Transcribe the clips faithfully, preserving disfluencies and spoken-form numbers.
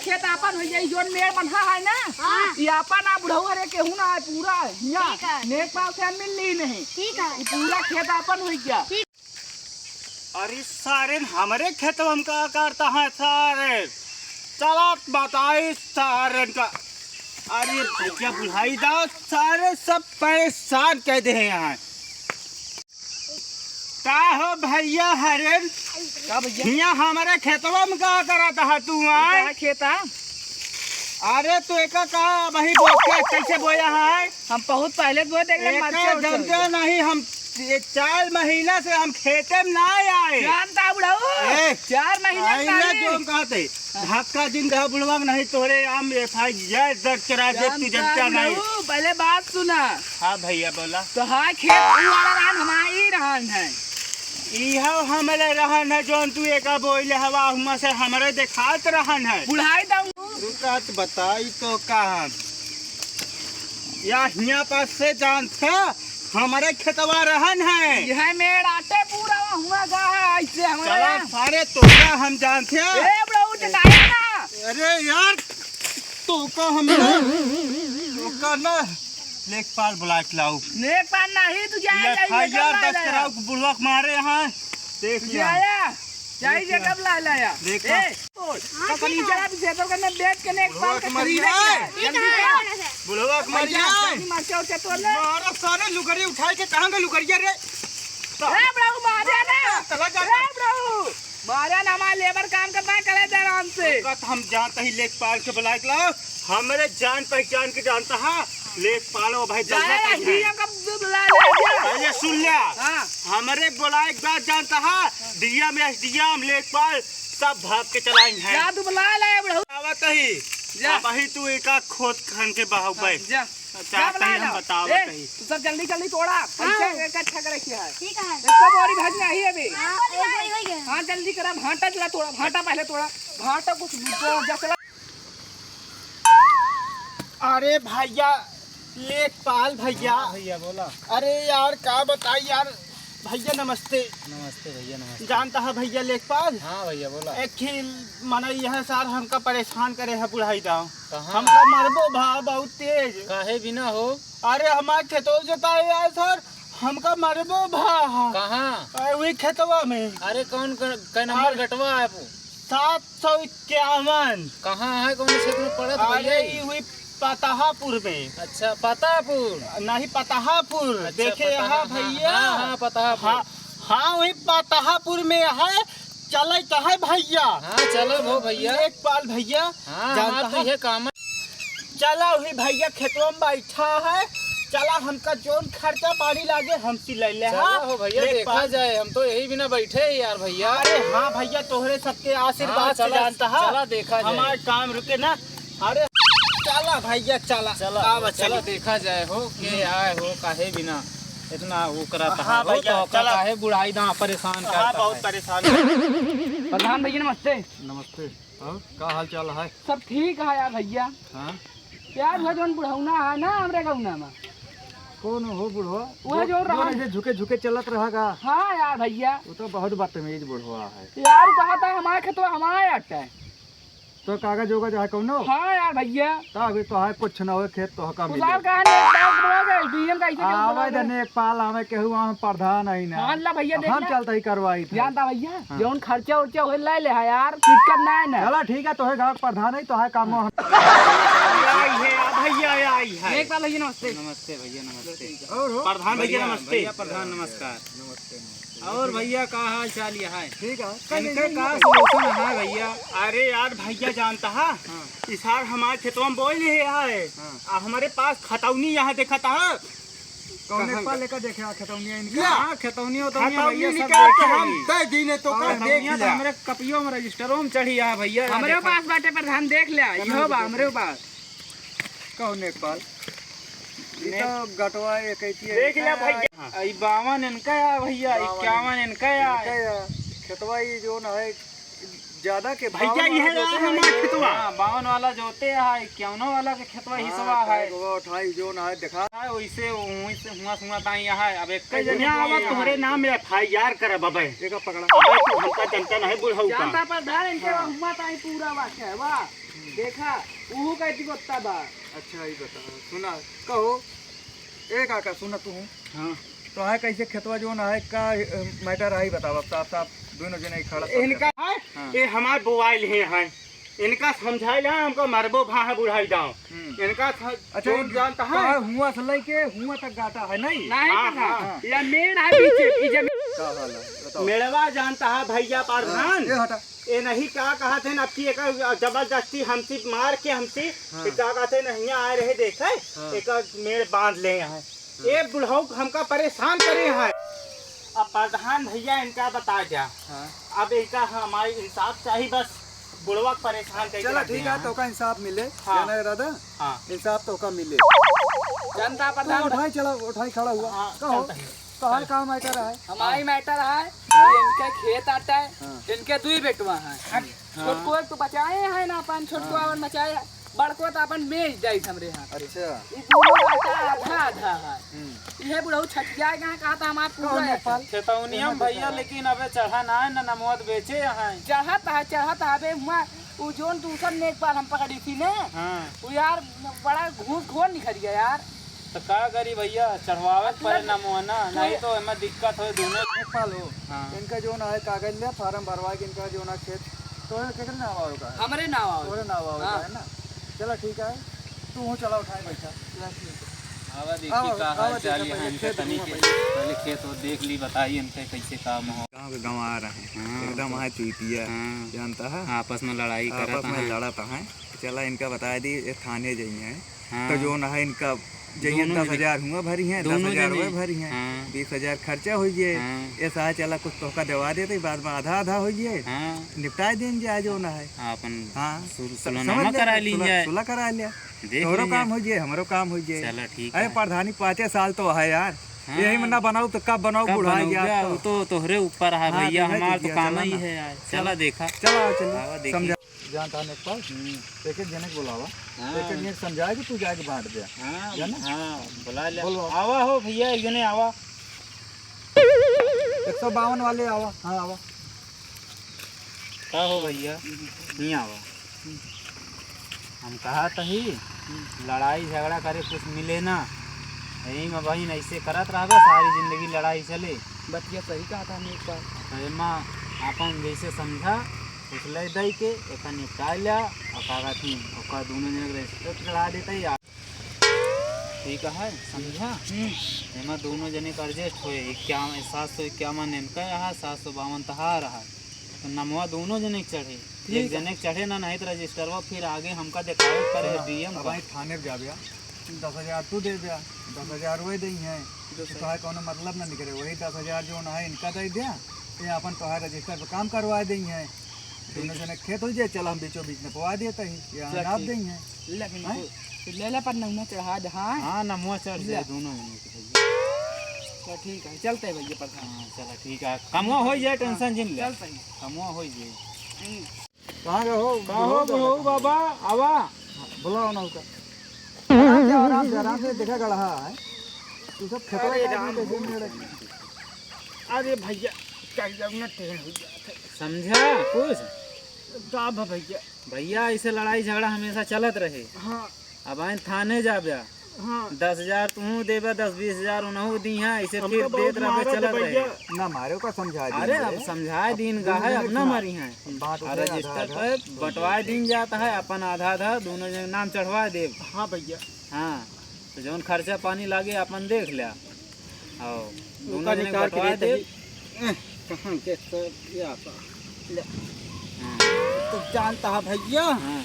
खेत आपन होइ जाई, जोन मेड़ बन्हा है ना, हाँ। ई आपन आ बुढ़ऊ हरे केहू ना है, पूरा हियाँ ठीक है। नेकपाल से हम मिल ली नहीं। ठीक है। ई पूरा खेत आपन होइ गया। ठीक। अरे सारे हमरे खेतवा में का करता है सारे? चला बताई सारे का। अरे भैया बुढ़ाई दा, सारे सब परेशान कर दे हैं यहाँ। का हो भैया हरेन? का भैया? हियाँ हमरे खेतवा में का करत ह तू, आय? कहाँ खेत है? अरे तू एका का वही बोके कैसे बोया है? हम बहुत पहले बोए देख ले, एका मरचा उरचा जानते हुआ। नहीं हम, ये चार महीना से हम खेते में ना आए। जानता बुढ़ऊ? ए, चार महीना आइला पहले। जो हम कहते। धक्का जिन कहा बुढ़वा के नहीं तोरे आम एफ आई आर दर्ज करा दे, तू जानता जानता नहीं। नहीं, पहले बात सुना। हाँ भैया बोला। तो हाँ खेत उ वाला रहन हमारी रहन है। इहो हमरे रहन है जोन तू एका बोइले हवा हुआ से हमरे देखात रहन है। बुढ़ाई दम। रुका तो बताई तो का हम। या हिया पास से जानते हमरे खेतवा रहन है। यह मेड़ आटे पूरा हुआ गा है, ऐसे हमारे चला यहाँ। सारे तोका हम जानते हैं। ए, बड़ा ऊंच गाया ना। अरे यार, तोका हम ना, तोका ना, लेखपाल बुला के लाओ। लेखपाल नहीं, तू जाए, ये जाए, भाई ये यार, कर दस ला। कराओ, बुढ़वा के मारे यहाँ। देख लिया। जाया, जाई देख जे लिया। कब ला लाया। देखा। ए, बोल। हाँ, का ठीक कनी है। जरा भी सेटल करने बैठ के ने एक बुढ़वा बार के के मरी खरीदे है। के है। ठीक जल्दी है। कर। बुढ़वा के मरी भैया, है। जल्दी मार के और चतुर ले। मारा सारे लुगरी उठाए के कहाँ गए लुगरिया रे? ए, बड़ा मारे ना। चला जा। ए, बड़ा मारे ना, हमारे लेबर काम करता है, करे दे आराम से। तो कत हम जानता ही लेखपाल के बुलाए के लाओ। हमरे जान पहचान के जानता है। लेखपाल हो भाई, जाए, जल्दी कर। डीएम का बुला ले, जा। पहले सुन ले। हाँ। हमरे बोलाए के बाद जानता है, डीएम, एसडीएम, लेखपाल सब भाग के चलाइन है। जा, तू बुला ले, बुढ़ऊ। आवत ही। जा। अब ही तू एका खोद खान के बहाव हाँ, बे। जा। जा, चाहत बुला ही हम लो। बतावत ए, ही। तू सब जल्दी, जल्दी तोड़ा। हाँ। पैसा इकट्ठा करे के है। ठीक है। एको बोरी भज नहीं अभी। हाँ, एक बोरी हो गया। हाँ, जल्दी करा, भाटा चला तोड़ा, भाटा पहले तोड़ा। भाटा कुछ जसला अरे भैया, लेखपाल भैया। हाँ भैया, बोला। अरे यार, का बताई यार, भैया नमस्ते। नमस्ते भैया, नमस्ते। जानता है भैया लेखपाल? हाँ भैया, बोला। एक ही माने यह सार हमका परेशान करे है बुढ़ाई दाव। कहाँ? हमका मरबो भा बहुत तेज। काहे बिना हो? अरे हमार खेतवा जोताए यार सर, हमका मरबो भा। कहाँ? अरे वही खेतवा में। अरे कौन क-, कै नंबर अरे गटवा है वो? सात सौ इक्यावन। कहाँ है, कौन क्षेत्र में पड़त अरे, भैया? ई हुई पतहापुर में। अच्छा, पतापुर। नहीं, पतहापुर। अच्छा, देखे पतहा-, यहाँ हाँ, भैया। हाँ, हाँ, पतहापुर। हाँ, हाँ, वही पतहापुर में है। चले तो है भैया। हाँ, चलो भो भैया। लेखपाल भैया, हाँ, जानता हमार तो है? ये काम है। चला वही भैया खेतवा में बैठा है। चला हमका जोन खर्चा पानी लागे, हम सिलैले चलो हाँ। हो भैया, लेखपाल। देखा जाए, हम तो यही बिना बैठे ही यार भैया। अरे हाँ भैया, तोहरे सबके आशीर्वाद हाँ, से चला, जानता है। चला देखा जाए। हमार काम रुके ना। अरे चला भैया, चला। चला, आवा, चला चला। देखा जाए हो, के आए हो, काहे बिना इतना वो करत हाँ है हो, भैया, तो का-, चला। काहे बुढ़ाई दा परेशान हाँ, करता बहुत है। परेशान है। प्रधान भैया नमस्ते। नमस्ते। और का हाल चाल है? सब ठीक है यार भैया। हाँ? यार, वह जौन बुढ़ौना है ना हमरे गौना में। कौन हो बुढ़वा? वह जो जो, जो रहन। ऐसे झुके झुके चलत रहा का? हाँ यार भैया। वो तो बहुत बदतमीज बुढ़वा है। यार, कहा था हमारे खेतवा हमारे अट्टा है। तो कागज ओगज है कौनो? हाँ यार भैया। तब अभी तो है कुछ ना हो, खेत तो हका मिले। कुसाल कहा नहीं, एक बार बुढ़वा के डीएम का ऐसे क्यों आवे बुढ़वा दे के? नेकपाल आवे, केहू आवे प्रधान आई ना। हाँ ला भैया, अब देख हम ना। चलता ही करवाई थे। जानता भैया, हाँ। जौन खर्चा उर्चा होए ला ले है यार, दिक्कत ना है ना। चला ठीक है, तोहे गाँव के प्रधान है, तोहे काम हम आई है, आ भैया आई है। नेकपाल भैया नमस्ते। नमस्ते भैया, नमस्ते। और हो? प्रधान भैया बढ़िया, नमस्ते। भैया प्रधान नमस्कार। नमस्ते, नमस्ते। और भैया का हाल चाल यहाँ है? ठीक है। इनके का solution है भैया? अरे यार भैया जानता है? हाँ। इस साल हमारे खेतवा में बोई नहीं है। हाँ। आ हमारे पास खतौनी यहाँ देखा था। कौने कहाँ पा गए? लेकर देखे आ खतौनिया इनका? हाँ, खतौनिया उतौनिया खतौनी भैया सब निकाल के देखे हम हैं। दे दीने तो और का देख खतौनिया तो लिया। हमरे कपियों में रजिस्टरों में चढ़ी आ भैया, हमरे देखा। पास बाटे प्रधान, देख ले, कहाँ इहो बा देखे? हमरे पास। कौन नेकपाल? ई ने- तो गटवा एक ऐती है देख ले इनका भैया। आ, ई बावन इनका आ भैया, बावन इक्यावन इनका आ। इनका आ। खेतवा ई जोन है, ज्यादा के भैया, बावन वाला ये जोते यार है। हमार खेतवा। हाँ, बावन वाला जोते है, इक्यावन वाला के खेतवा हाँ, हिस्सा है। कई गो अठाई जोन है, देखा। हाँ, वैसे वहीं से हुआ सुआ ताई यहाँ है। अब एक कई जने यहाँ हुआ आवा, यहाँ तोहरे है। नाम एफआईआर करब अबे। देखा पकड़ा। अबे तू हमका जनता नहीं बुढ़ऊ का। जानता प्रधान इनके हाँ। हुआ ताई पूरा वाक्य है, वाह। देखा, उहू का इतनी गोत्ता बा। अच्छा, ई बताओ, सुना, कहो, ए काका, सुना तू। हाँ। तो है कैसे खेतवा जोन है, का, अ, matter है, बताओ, अब साफ साफ दोनों जने खड़ा सब इनका है, हाँ। ये हमार बोआइल है, हैं। इनका समझाइला, हमका मरबो भाह बुढ़ाई दाव। हम्म। इनका स-, अच्छा, जोन जानता है? कहाँ हुआ से लेके हुआ तक गाटा है, नहीं? नहीं हाँ, पता। हाँ। या मेड़ है पीछे, पीछे में। का हाल है? बताओ। मेड़वा जानता है भैया प्रधान? हाँ, ये हटा। ये नहीं का कहत हैं, अब की एकर जबरदस्ती हमसे मार के हमसे, हाँ। ये का कहत हैं, नहीं आए रहे देखे, हाँ। एकर मेड़ बांध ले हैं। हाँ। ये बुढ़ऊ हमका परेशान करे हैं। अब प्रधान भैया इनका बता द्या। हाँ। अब इनका हमारी इंसाफ चाहिए बस, बुढ़वा परेशान करके चला रख ठीक दिया है, है। तोका इंसाफ मिले, हाँ। जाना है दादा? हाँ। इंसाफ तोका मिले। जनता तू प्रधान उठाई चला, उठाई खड़ा हुआ। हाँ, कहो, चलता है। तोहार का matter है? हमारी matter है कि इनके खेत आटा है, हाँ। इनके दुई बेटवा हैं। हाँ। छोटको एक तो बचाए हैं ना अपन, छोटको हाँ। अपन बचाए हैं, बड़को तो अपन मेज जाई हमरे हाथ से। अच्छा। ई दोनों आटा आधा आधा है। हम्म। इहे बुढ़ऊ छठिया के यहाँ कहा था हमार पूरा कौन है? नेपाल? चेतौनिया में भैया, लेकिन अबे चढ़ा ना है, ना नमवत बेचे यहाँ। चढ़त है, चढ़त है, अबे हुआ उ जोन दूसर नेकपाल हम पकड़ी थी ने, हाँ। उ यार बड़ा घूस घोर निकल गया यार। तो का करी भैया, चढ़वावे के मतलब पड़े ना मोहना, तो नहीं तो एमे दिक्कत होई दोनों। नेपाल हो, हाँ। इनका जोन है कागज ले, form भरवा के इनका जोन है खेत, तो केकरे नाव आवे का है? हमरे नाव आवे। तोरे नाव आवे का हाँ। है ना? चला ठीक है, तू हूँ चला उठाए बैठा। चला ठीक है। आवा देखी आवा, का आवा हाल चाल देखा है पहले इनके खेत तनी घूमा के, पहले। पहले खेत वो देख ली, बताई इनके कैसे काम हो। गाँव के गंवार हैं, हाँ, एकदम तो है चुतिया, हाँ। जानता है? आपस में लड़ाई करत आपस में हैं। लड़त हैं। चला इनका बता दी, ये थाने जइहैं। हाँ। तो जोन है इनका जइहैं दोनों दस हजार हुआ भरी हैं, दोनों दस हजार जने। हुआ भरी हैं, हाँ। बीस हजार खर्चा हो जाए। हाँ। ऐसा है, चला कुछ तोहका देवा देते, बाद में आधा आधा हो जाए। हाँ। निपटाए देन जाए जोन है। हाँ, अपन हाँ। सुल-, सु-, सुलहनामा समझ ले, करा ली सुलह-, जाए। सुलह करा लिया। देख तोहरो ली जाए। काम हो जाए, हमरो काम हो जाए। चला ठीक अरे है। प्रधानी पाँचे साल तो है यार, हाँ। यही में ना बनाऊ तो कब बनाऊ, कब बुढ़ा बनाऊ गया क्या? तो। वो तो तोहरे ऊपर है हाँ, भैया, तू है हमार तो जीतिया, काम चला ही ना। है यार। चला चला। देखा। चला, चला, आवा देखी। समझा। जानता है नेपाल? हम्म। एक एक जने के बुलावा। हाँ। एक एक जने के समझाए कि तू जाके बांट दे। हाँ, जाना? हाँ, बुला ले। बोलवा। आवा हो भैया, एक जने आवा। एक सौ बावन वाले आवा। हाँ, आवा। का हो भैया? नहीं आवा। हम कहा तही, लड़ाई झगड़ा करे कुछ मिले ना। यही में बहिन ऐसे करत रहबे, सारी जिंदगी लड़ाई चले। बतिया सही कहा था हम एक बार। तो एमा आपन जैसे समझा, फुसले दई के एका निपटा लिया, और का कहती, ओका दोनों जने के respect चढ़ा देते यार। ठीक है, समझा? हम्म। एमा दोनों जने का adjust होए, इक्यावन, सात सौ इक्यावन इनका रहा, सात सौ बावन तहार रहा। तो नमवा दोनों जने के चढ़े, ठीक एक है। जने के चढ़े ना, नहीं तो रजिस्टरवा फिर आगे हमका देखावे के पड़े सुना, डीएम अब का। आई थाने पे जाबे, दस हजार तू दे दे, दस हजार वही दई हैं, दस तो हजार। तोहार कौनो मतलब ना निकले, वही दस हजार जोन है इनका दे दे, ये अपन तोहार रजिस्टर पे काम करवा दई हैं, दोनों जने खेत हो जाए, चल हम बीचों बीच में पवा देते ही, ये चल नाप ठीक। दई हैं। लेकिन हैं? तो ले ले पर नमवा चढ़ा दे, हाँ? हाँ, नमवा चढ़ ले। जाए दोनों जने के भैया। तो ठीक है, चलते हैं भैया प्रधान। हाँ, चला ठीक है, कमवा हो जाए, हाँ, tension जिन ले। चलते हैं। कमवा हो जाए। हम्म। कहाँ गए हो? का हो बुढ़ऊ बाबा? आवा। हाँ, बुलाओ ना उसका। आराम से, आराम से, आराम से, देखा गढ़ा है। तू सब खेतवा अरे का राम। आदमी कैसे मिल रहे? अरे भैया, चल जाओ ना, टेढ़ हो जात है। समझा कुछ? का बा भैया? भैया, ऐसे लड़ाई झगड़ा हमेशा चलत रहे। हाँ। अब आइन थाने जाबे, हाँ। दस हजार तू देबे, दस बीस हजार उनहू दी हैं, ऐसे हमका फिर बहुत देत रहबे, मारत चलत भैया। रहे। ना मारे का समझा अरे, दीन अब रे। समझा अब दीन तू गाहे, जने अब ना सुना। मारी हैं। बात और उठे रजिस्टर आधा पे आधा। बंटवा दीन जात है, अपन आधा आधा दोनों जने नाम चढ़वा देब। हाँ भैया। हाँ, तो जौन खर्चा पानी लागे अपन देख ले। हाँ, दोनों ओकर जने निकाल के बंटवा देते देब। ही। एह, कहाँ के तो या तो ले। हाँ। तो जानता है भैया, हाँ।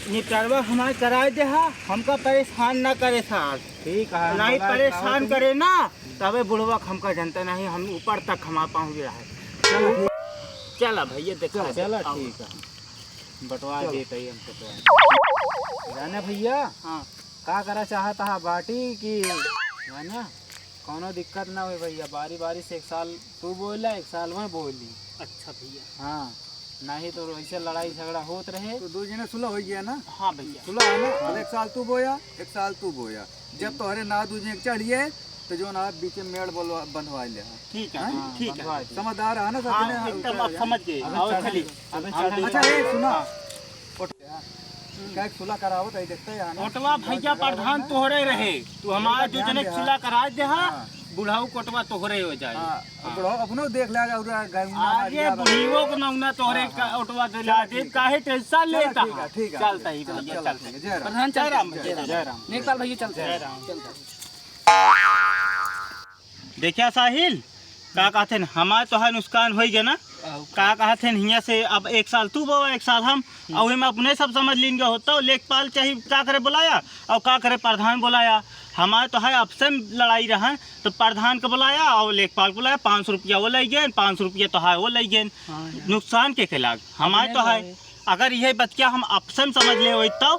निपटरवा हमारे कराए दे हा, हमका परेशान ना करे सार। ठीक है, नहीं हमारा परेशान करे ना, तबे बुढ़वा हमका जनता नहीं, हम ऊपर तक हमार पहुँच रहा है। चलो, ठीक। चला भैया, देखा चलो, दे। चलो, अब ठीक है। बंटवा चलो। देते ही हमको तो। जाने भैया, हाँ। का करा चाहता है बाटी की, है ना? कौनो दिक्कत ना होई भैया, बारी बारी से एक साल तू बोला, एक साल मैं बोली। अच्छा भैया। हाँ, नहीं तो ऐसे लड़ाई झगड़ा होत रहे। तो दो जने सुलह हो गया ना? हाँ भैया। सुलह है ना? हाँ। तो एक साल तू बोया, एक साल तू बोया। जब तोहरे ना दू जने के चढ़िए, तो जो ना बीच में मेड़ बोलवा, बंधवा ले। ठीक है, हाँ? ठीक है। बंधवा दे। समझदार है ना सब हाँ, जने? एकदम आप समझ गए। अबे आओ चढ़, चलिए। अबे हाँ, चढ़। अच्छा, ए, सुना। हाँ। उठ। काहे के सुला करावत है, देखते हैं ना। ओटवा भैया प्रधान तोहरे रहे, तू हमारे दू जने के सुला करा दे। हाँ। बुढ़ऊ कोटवा तोहरे हो जाए। हाँ, बुढ़ऊ अपनो देख ले, अगर गंगा अरे बुढ़ियो को नौना तोहरे का ओटवा दिला दे, काहे टेंशन लेता है? ठीक है, चलता ही भैया, चलता है। जय राम। प्रधान, चल जय राम, जय राम। जय राम। नेकपाल भैया, चलता है। जय राम। चलता है। देखिया साहिल, का कहते हैं, हमार तोहार नुकसान होई गया ना। का कहते हैं, हियाँ से अब एक साल तू बोवा, एक साल हम, और हम अपने सब समझ लीन गए होता, लेखपाल चाहे का करे बुलाया और का करे प्रधान बुलाया। हमार तोहार आपसे में लड़ाई रहन तो प्रधान को बुलाया और लेखपाल को बुलाया, पाँच सौ रुपया वो लइ गए, पाँच सौ रुपया तोहार वो लइ गए। हाँ यार। नुकसान के के लाग? हमार अपने तोहार। अगर यही बतिया हम आपसे में समझ ले होई तो